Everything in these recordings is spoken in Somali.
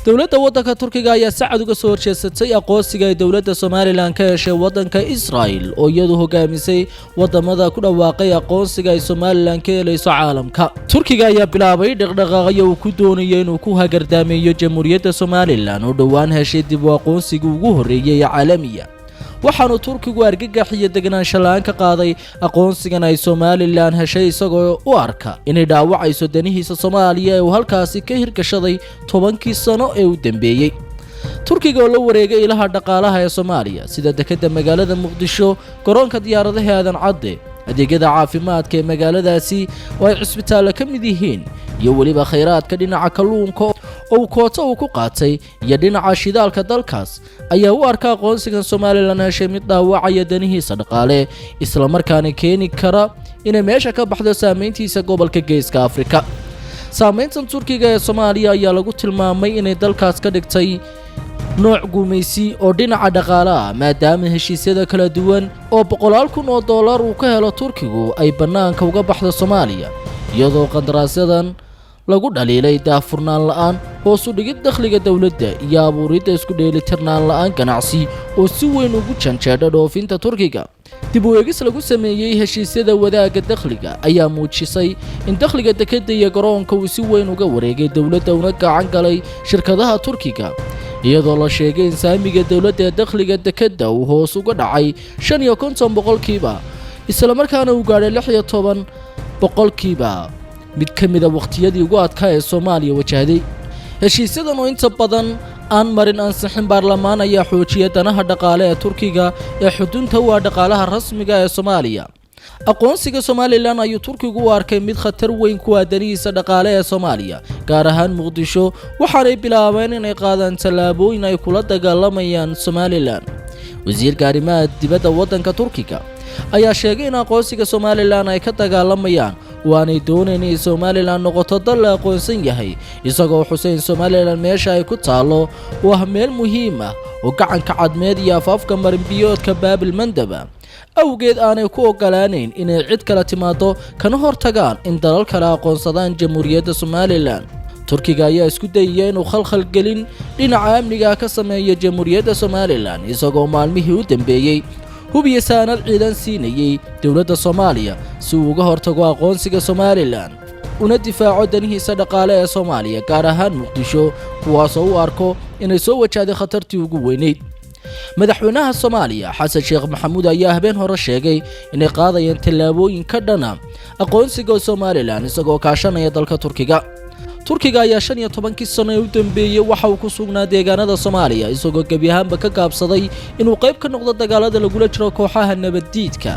Dowladda waddanka Turkiga ayaa si cad uga soo horjeesatay aqoonsiga ay dowladda Somaliland ka heshay waddanka Israel, oo iyadu hogaamisay wadamada ku dhawaaqay aqoonsiga ay Somaliland ka helayso caalamka. Turkiga ayaa bilaabay dhaqdhaqaaqyo uu ku doonayo inuu ku hagardaameeyo Jamhuuriyadda Somaliland, oo dhowaan heshay dib u aqoonsigii ugu horreeyay ee caalamiya. Waxaanu Turkigu argagax iyo deganaansho la-aan ka qaaday aqoonsigan ay Somaliland heshay, isagoo u arka inay dhaawacayso danihiisa Soomaaliya ee uu halkaasi ka hirgashaday 10kii sano ee u dambeeyey. Turkiga oo la wareegay ilaha dhaqaalaha ee Soomaaliya, sida dekedda magaalada Muqdisho, garoonka diyaaradaha Aadan Cadde, adeegyada caafimaadka ee magaaladaasi oo ay cisbitaallo ka mid yihiin, iyo weliba khayraadka dhinaca kalluunka oo uu koota uu ku qaatay iyo dhinaca shidaalka dalkaas, ayaa u arka aqoonsigan Somaliland heshay mid dhaawacaya danihiisa dhaqaale, islamarkaana keeni kara inay meesha ka baxdo saameyntiisa gobolka Geeska Afrika. Saameyntan Turkiga ee Soomaaliya ayaa lagu tilmaamay inay dalkaas ka dhigtay nooc gumaysi oo dhinaca dhaqaale ah, maadaama heshiisyada kala duwan oo boqolaal kun oo dollar uu ka helo Turkigu ay bannaanka uga baxdo Soomaaliya, iyadoo qandaraasyadan lagu dhaliilay daahfurnaan la'aan, hoos u dhigid dakhliga dowladda iyo abuuridda isku dheelitirnaan la'aan ganacsi oo si weyn ugu janjeedha dhoofinta Turkiga. Dib u eegis lagu sameeyey heshiisyada wadaagga dakhliga ayaa muujisay in dakhliga dekedda iyo garoonka uu si weyn uga wareegay dowladda una gacan galay shirkadaha Turkiga, iyadoo la sheegay in saamiga dowladda ee dakhliga dekedda uu hoos uga dhacay 55%, islamarkaana uu gaadhay 16%, mid ka mida wakhtiyadii ugu adkaa ee Soomaaliya wajahday. Heshiisyadan oo inta badan aan marin ansixin baarlamaan ayaa xoojiya danaha dhaqaale ee Turkiga ee xudunta u ah dhaqaalaha rasmiga ee Soomaaliya. Aqoonsiga Somaliland ayuu Turkigu u arkay mid khatar weyn ku ah danihiisa dhaqaale ee Soomaaliya, gaar ahaan Muqdisho, waxaanay bilaabeen inay qaadaan tallaabooyin ay kula dagaalamayaan Somaliland. Wasiirka arrimaha dibadda waddanka Turkiga ayaa sheegay in aqoonsiga Somaliland ay ka dagaalamayaan oo aanay doonayn in Somaliland noqoto dal la aqoonsan yahay, isagoo xusay in Somaliland meesha ay ku taallo oo ah meel muhiim ah oo gacanka Cadmeed iyo afaafka marinbiyoodka Baabil Mandaba awgeed aanay ku ogolaanayn inay cid kale timaado, kana hortagaan in dalal kale aqoonsadaan Jamhuuriyadda Somaliland. Turkiga ayaa isku dayaya inuu khalkhal gelin dhinaca amniga ka sameeyo Jamhuuriyadda Somaliland, isagoo maalmihii u dambeeyey hubiya saanad ciidan siinayey dowladda Soomaaliya si uu uga hortago aqoonsiga Somaliland una difaaco danihiisa dhaqaale ee Soomaaliya, gaar ahaan Muqdisho, kuwaasoo u arko inay soo wajahday khatartii ugu weyneyd. Madaxweynaha Soomaaliya Xasan Sheekh Maxamuud ayaa habeen hore sheegay inay qaadayeen tallaabooyin ka dhana aqoonsiga Somaliland, isagoo kaashanaya dalka Turkiga. Turkiga ayaa 15kii sano ee u dambeeyey waxa uu ku sugnaa deegaanada Soomaaliya, isagoo gebi ahaanba ka gaabsaday inuu qayb ka noqdo dagaalada lagula jiro kooxaha nabaddiidka.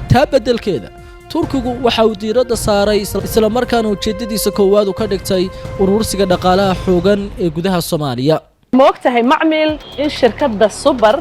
Taa beddelkeeda, Turkigu waxa uu diiradda saaray, islamarkaana ujeeddadiisa koowaad uu ka dhigtay, urursiga dhaqaalaha xoogan ee gudaha Soomaaliya. Ma og tahay, macmiil, in shirkadda Super